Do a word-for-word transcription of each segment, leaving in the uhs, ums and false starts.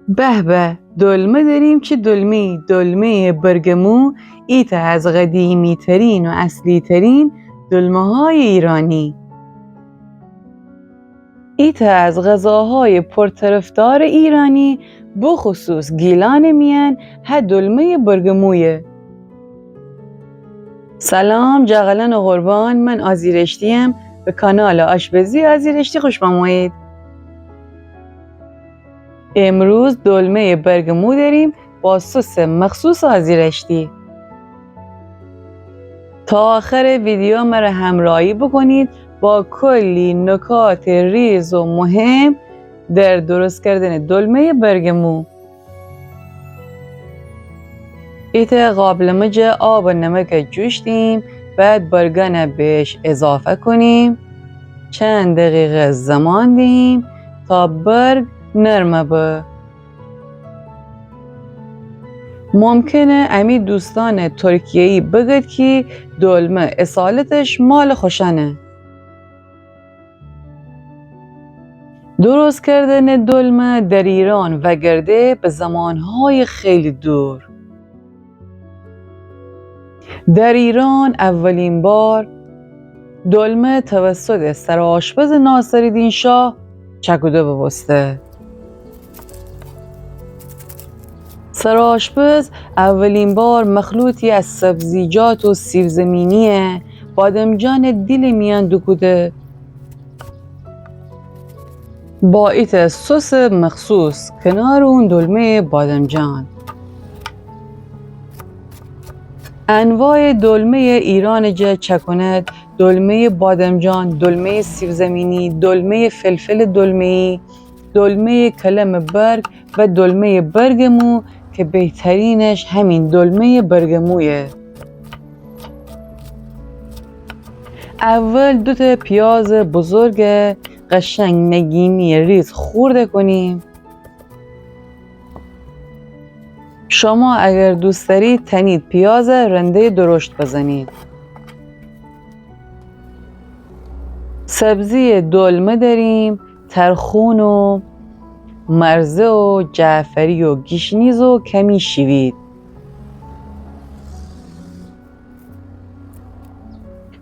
به به، دلمه داریم. چه دلمه‌ای؟ دلمهٔ برگ مو. ایتأ از قدیمی‌ترین و اصلی‌ترین دلمه‌های ایرانی. ایتأ از غذاهای پرطرفدار ایرانی، بخصوص گیلان میأن، هه دلمهٔ برگ مویه. سلام جغلان قربان، من آزی رشتی‌ام، به کانال آشپزی آزی رشتی خوش بمویید. امروز دلمهٔ برگ مو داریم با سس مخصوص آزی رشتی. تا آخر ویدیو مره همراهی بکنید، با کلی نکات ریز و مهم در درست کردن دلمهٔ برگ مو. ایتأ قابلمه جا آب و نمک جوش دیم، بعد برگانه بهش اضافه کنیم. چند دقیقه زمان دیم تا برگ نرم به. ممکنه امی دوستان ترکیه‌ای بگد کی دلمه اصالتش مال خوشانه. درست کردن دلمه در ایران وأگرده به زمانهای خیلی دور. در ایران اولین بار دلمه توسط سرآشپز ناصرالدین شاه چأکوده بوبوسته. سرآشپز اولین بار مخلوطی از سبزیجات و سیب‌زمینی بادمجان دیل میأن دوکوده. با ایتأ سس مخصوص کنار اون دلمهٔ بادمجان. انواع دلمهٔ ایران جا چأکونید، دلمهٔ بادمجان، دلمهٔ سیب‌زمینی، دلمهٔ فلفل دلمه‌ای، دلمهٔ کلم برگ و دلمهٔ برگ مو که بهترینش همین دلمهٔ برگ مویه. اول دوتأ پیاز بزرگ قشنگ نگینی ریز خورده کنیم. شما اگر دوست دارید تنید پیاز رندهٔ درشت بزنید. سبزی دلمه داریم، ترخون و مرزه و جعفری و گیشنیز و کمی شیوید.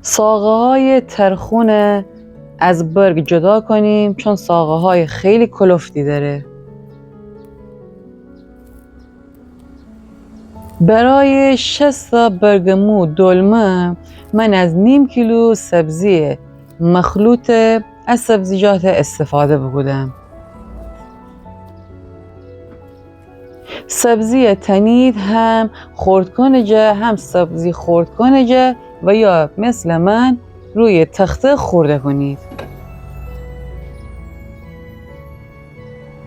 ساقه‌های ترخونه از برگ جدا کنیم، چون ساقه‌های خیلی کلفتی داره. برای شصت تا برگ مو دلمه، من از نیم کیلو سبزی مخلوط از سبزیجات استفاده بوکودم. سبزی تنید هم خردکن جا، هم سبزی خردکن جا و یا مثل من روی تخته خورده کنید.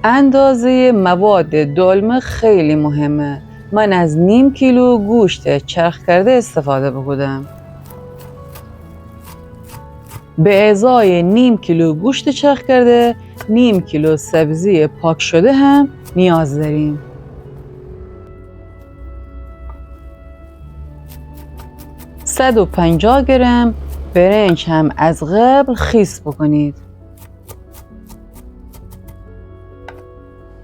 اندازهٔ مواد دلمه خیلی مهمه. من از نیم کیلو گوشت چرخ کرده استفاده بوکودم. به ازای نیم کیلو گوشت چرخ کرده، نیم کیلو سبزی پاک شده هم نیاز داریم. صد و پنجاه گرم برنج هم از قبل خیس بکنید.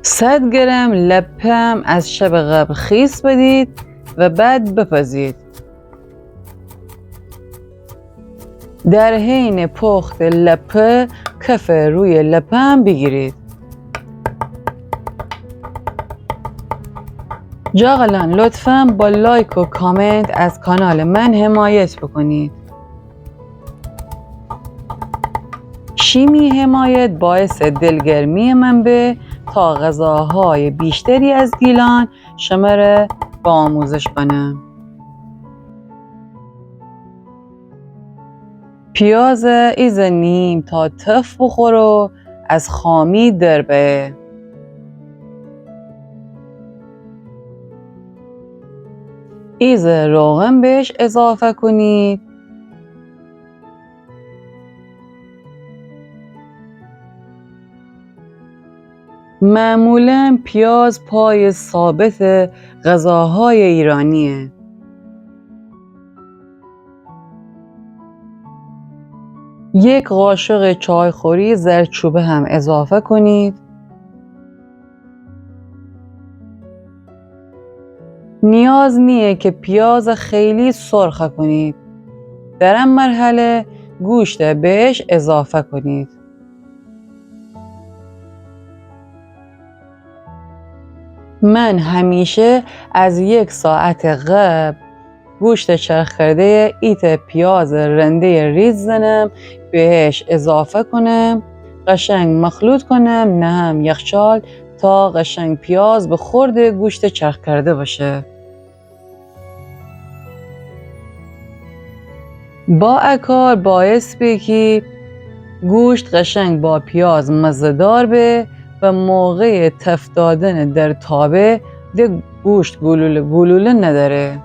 صد گرم لپه هم از شب قبل خیس بدید و بعد بپزید. در حین پخت لپه کف روی لپه هم بگیرید. جغلان، لطفاً با لایک و کامنت از کانال من حمایت بکنید. شیمی حمایت باعث دلگرمی من به تا غذاهای بیشتری از گیلان شمره به آموزش بنم. پیاز ایزه نیم تا تف بخوره و از خامی در بأیه. ایزه روغن بهش اضافه کنید. معمولاً پیاز پای ثابت غذاهای ایرانیه. یک قاشق چایخوری زردچوبه هم اضافه کنید. نیاز نیه که پیاز خیلی سرخ کنید. در ان مرحله گوشت بهش اضافه کنید. من همیشه از یک ساعت قبل گوشت چرخ کرده ایته پیاز رنده ریز زنم، بهش اضافه کنم، قشنگ مخلوط کنم، نهم یخچال تا قشنگ پیاز به خورد گوشت چرخ کرده باشه. با ا کار باعث به کی گوشت قشنگ با پیاز مزه‌دار به و موقع تفت دادن در تابه ده گوشت گلوله گلوله نداره.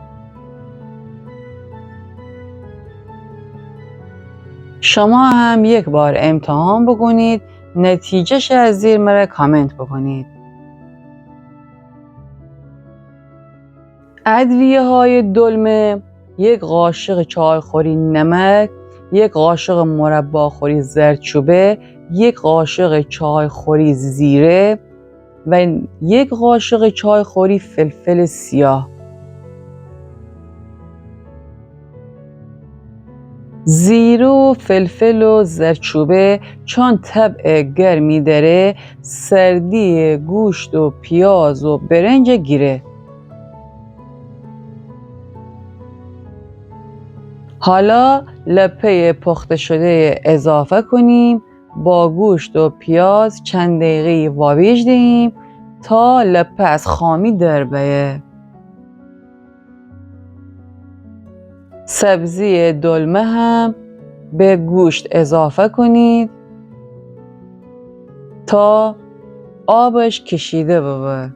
شما هم یک بار امتحان بکنید، نتیجه‌شه از زیر مره کامنت بکنید. ادویه‌های دلمه: یک قاشق چایخوری نمک، یک قاشق مرباخوری زردچوبه، یک قاشق چایخوری زیره و یک قاشق چایخوری فلفل سیاه. زیره و فلفل و زردچوبه چون طبع گرمی داره، سردی گوشت و پیاز و برنج گیره. حالا لپه پخته شده اضافه کنیم، با گوشت و پیاز چند دقیقه وابیج دهیم تا لپه از خامی در بیه. سبزی دلمه هم به گوشت اضافه کنید تا آبش کشیده ببه.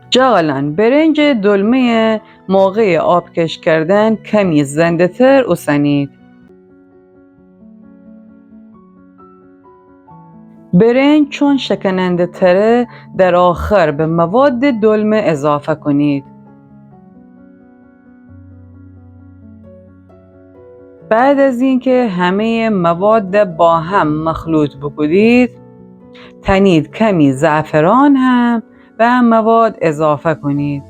جغلان: برنج دلمه موقع آبکش کردن کمی زنده‌تر اوسنید. برنج چون شکننده‌تره، در آخر به مواد دلمه اضافه کنید. بعد از اینکه همهٔ مواد با هم مخلوط بکنید، تنید کمی زعفران هم به مواد اضافه کنید.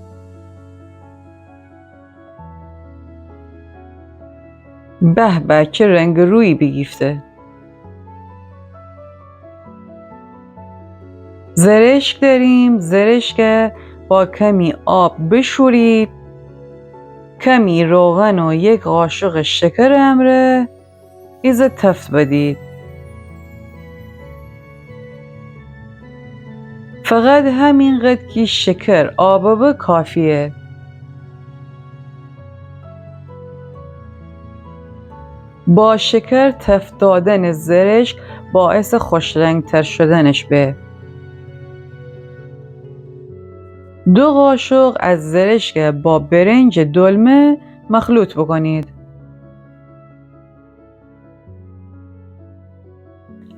به به، چه رنگ رویی بیگیفته! زرشک داریم، زرشک با کمی آب بشورید، کمی روغن و یک قاشق شکر امره ایزه تفت بدید. فقط همینقدر کی شکر آب ببه کافیه. با شکر تفت دادن زرشک باعث خوش‌رنگ‌تر شدنش به. دو قاشق از زرشک با برنج دلمه مخلوط بکنید.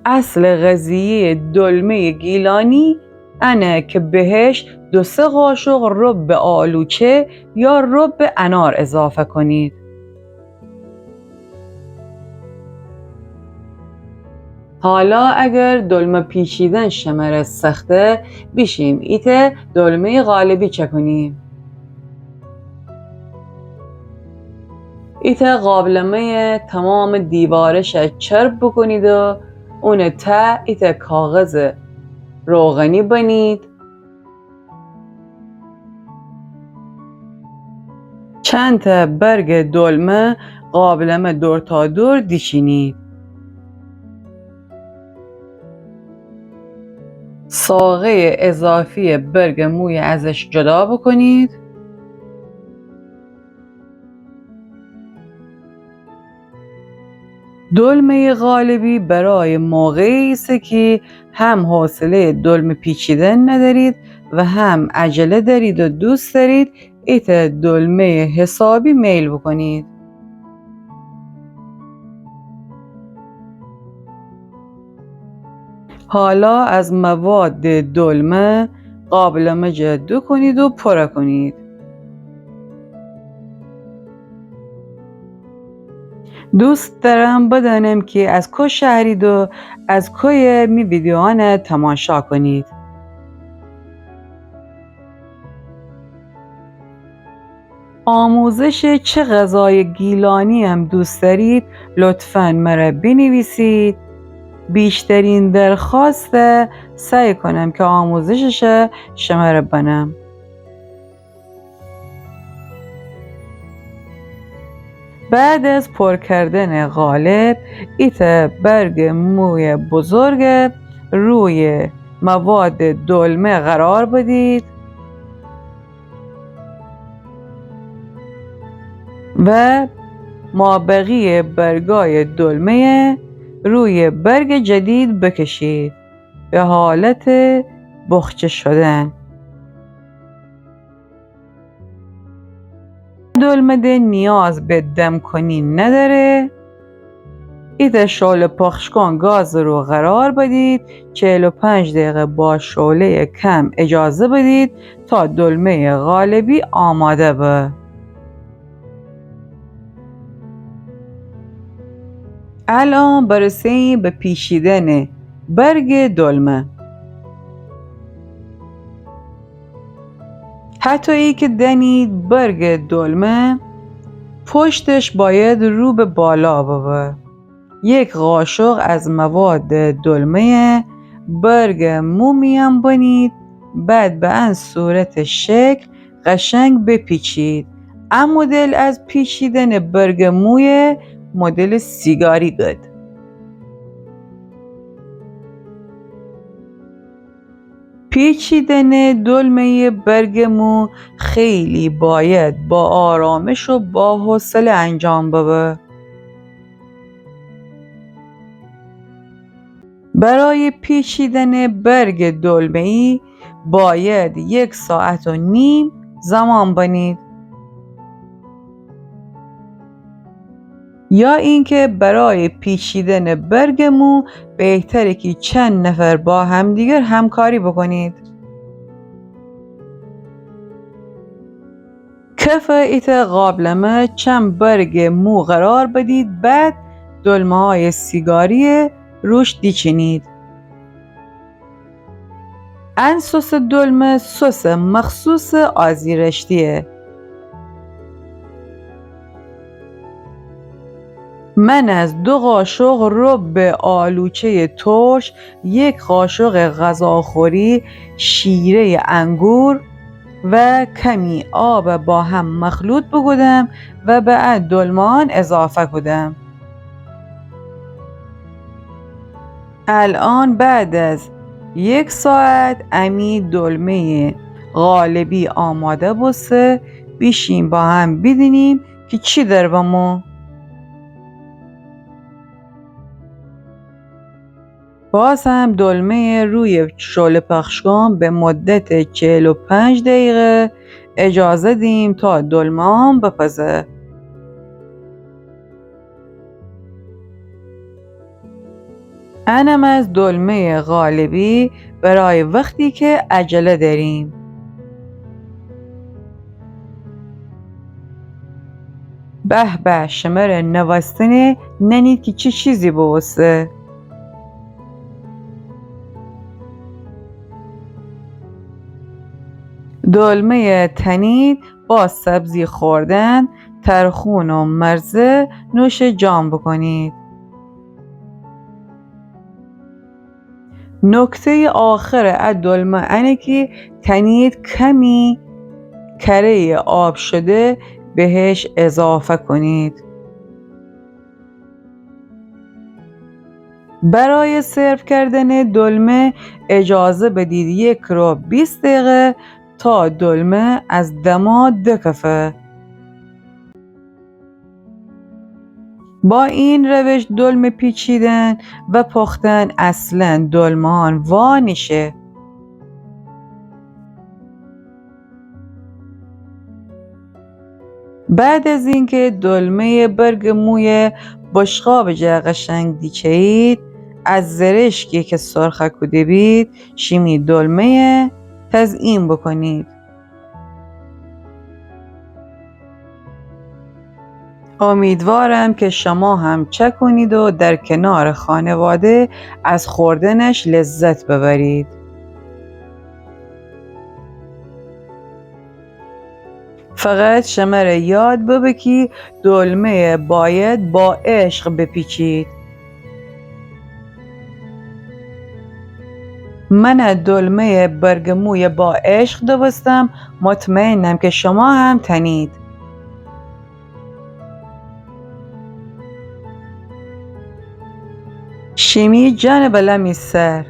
اصل قضیهٔ دلمهٔ گیلانی انه که بهش دو سه قاشق رب آلوچه یا رب انار اضافه کنید. حالا اگر دلمه پیچیدن شمره سخته، بیشیم ایته دلمهٔ قالبی چکنیم. ایته قابلمهٔ تمام دیوارش چرب بکنید و اون ته ایته کاغذ روغنی بنید. چند ته برگ دلمه قابلمه دور تا دور دیچینید. ساقهٔ اضافی برگ موی ازش جدا بکنید. دلمهٔ قالبی برای موقعی ایسه که هم حوصلهٔ دلمه پیچیدن ندارید و هم عجله دارید و دوست دارید ایته دلمهٔ حسابی میل بکنید. حالا از مواد دلمه قابلمه جا دوکنید و پره کنید. دوست دارم بدانم که از کو شهرید و از کویه می ویدیوانه تماشا کنید. آموزش چه غذای گیلانیم دوست دارید، لطفاً مره بینویسید. بیشترین درخواست، سعی کنم که آموزشش شمره بنم. بعد از پر کردن قالب، ایتأ برگ موی بزرگ روی مواد دلمه قرار بدید و مابقی برگای دلمه روی برگ جدید بکشید به حالت بخچه شدن. دلمه ده نیاز به دم کنی نداره. ایتأ شعله پخش‌کن گاز رو قرار بدید، چهل و پنج دقیقه با شعلهٔ کم اجازه بدید تا دلمهٔ قالبی آماده به. الان برسه‌ییم به پیچیدن برگ دلمه. هطویی که دأنید برگ دلمه، پشتش باید رو به بالا ببه. یک قاشق از مواد دلمهٔ برگ مو میأن بنید، بعد به ان صورت شکل قشنگ بپیچید. ا مدل از پیچیدن برگ موی مدل سیگاری گد. پیچیدن دلمهٔ برگ مو خیلی باید با آرامش و با حوصله انجام ببه. برای پیچیدن برگ دلمه‌ای باید یک ساعت و نیم زمان بنید. یا اینکه برای پیچیدن برگ مو بهتره که چند نفر با همدیگر همکاری بکنید. کف ایتأ قابلمه چند برگ مو قرار بدید، بعد دلمه‌های سیگاری روش دیچینید. ان سس دلمه سس مخصوص آزی رشتیه. من از دو قاشق رب آلوچهٔ ترش، یک قاشق غذاخوری شیرهٔ انگور و کمی آب با هم مخلوط بوکودم و به ا دلمه‌ان اضافه کودم. الان بعد از یک ساعت امی دلمهٔ قالبی آماده بوسه، بیشیم با هم بیدینیم که چی در بمو. باز هم دلمهٔ روی شعله پخش‌کن به مدت چهل و پنج دقیقه اجازه دیم تا دلمه‌ان بپزه. انم از دلمهٔ قالبی برای وقتی که عجله داریم. به به، شمره نوستنه، نأنید که چی چیزی بوسته. دلمهٔ تنید با سبزی خوردن، ترخون و مرزه نوش جان بکنید. نکتهٔ آخر ا دلمه انه که تنید کمی کرهٔ آب شده بهش اضافه کنید. برای سرو کردن دلمه اجازه بدید یک ربع بیست دقیقه تا دلمه از دما دکفه. با این روش دلمه پیچیدن و پختن اصلاً دلمه‌ان وا نیشه. بعد از اینکه دلمهٔ برگ موی بشقاب جا قشنگ دیچه‌یید، از زرشکی که سرخه کوده بید، شیمی دلمه‌یه تزئین بکنید. امیدوارم که شما هم چکنید و در کنار خانواده از خوردنش لذت ببرید. فقط شمره یاد ببه کی دلمه‌یه باید با عشق بپیچید. من دلمه‌یه برگ مویه با عشق دوستم، مطمئنم که شما هم تنید. شیمی جان بلا می سر.